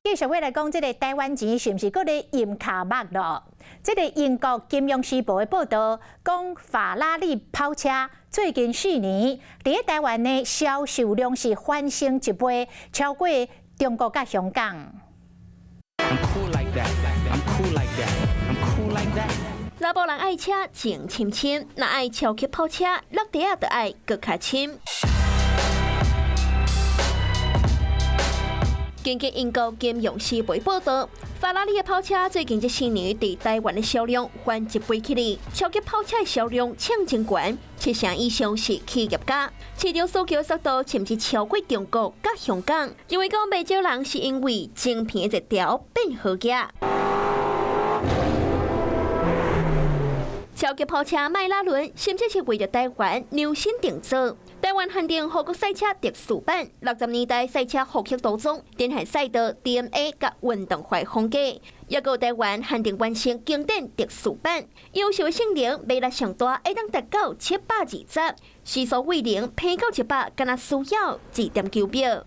繼續欲來講，這个台灣錢是毋是閣咧淹跤目囉？這个英國金融時報的報導講，法拉利跑車最近4年佇咧台灣的銷售量是翻升一倍，超過中國佮香港。 I'm cool like that. I'm cool like that. I'm cool like that. 查埔人愛車情深深，若愛超級跑車，落地仔就愛閣較深。根據英國金融時報報導，法拉利的跑車最近這4年佇台灣的銷量翻一倍起來，超級跑車的銷量衝真懸，七成以上是企業家，市場需求速度甚至超過中國佮香港。認為講袂少人是因為晶片的熱潮變好額。超級跑車邁拉倫，甚至是為著台灣量身定做。台灣限定法國賽車特殊版，60年代賽車復興途中，展現賽道 DNA 佮運動化風格，抑閣台灣限定完成經典特殊版，優秀的性能，馬力上大，會當達到720，時速為零平到100，敢若需要2.9秒。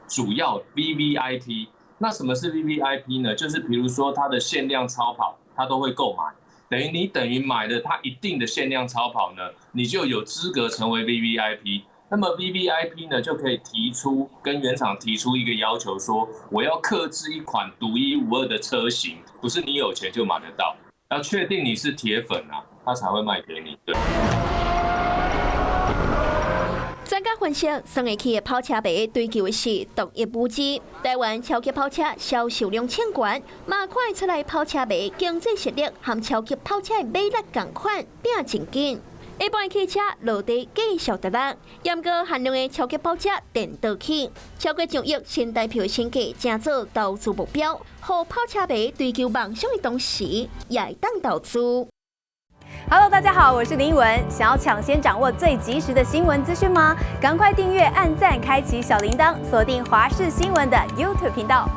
主要 VVIP，那什麼是 VVIP 呢？就是比如說它的限量超跑，它都會購買。等於你等於買了它一定的限量超跑呢，你就有資格成為 VVIP。那麼 VVIP 呢，就可以提出跟原廠提出一個要求，說我要客製一款獨一無二的車型，不是你有錢就買得到，要確定你是鐵粉啊，他才會賣給你。對。專家分析，算會起的跑車迷追求的是獨一無二。台灣超級跑車銷售量衝懸，嘛看會出來跑車迷經濟實力和超級跑車的馬力仝款，拼真緊。一般的汽車落地繼續跌落，毋過限量的超級跑車電倒起，超過上億新台幣的身價，成做投資目標，予跑車迷追求夢想的同時，也會當投資。 Hello，大家好，我是林文。想要搶先掌握最及時的新聞資訊嗎？趕快訂閱、按讚、開啟小鈴鐺，鎖定華視新聞的 YouTube 頻道。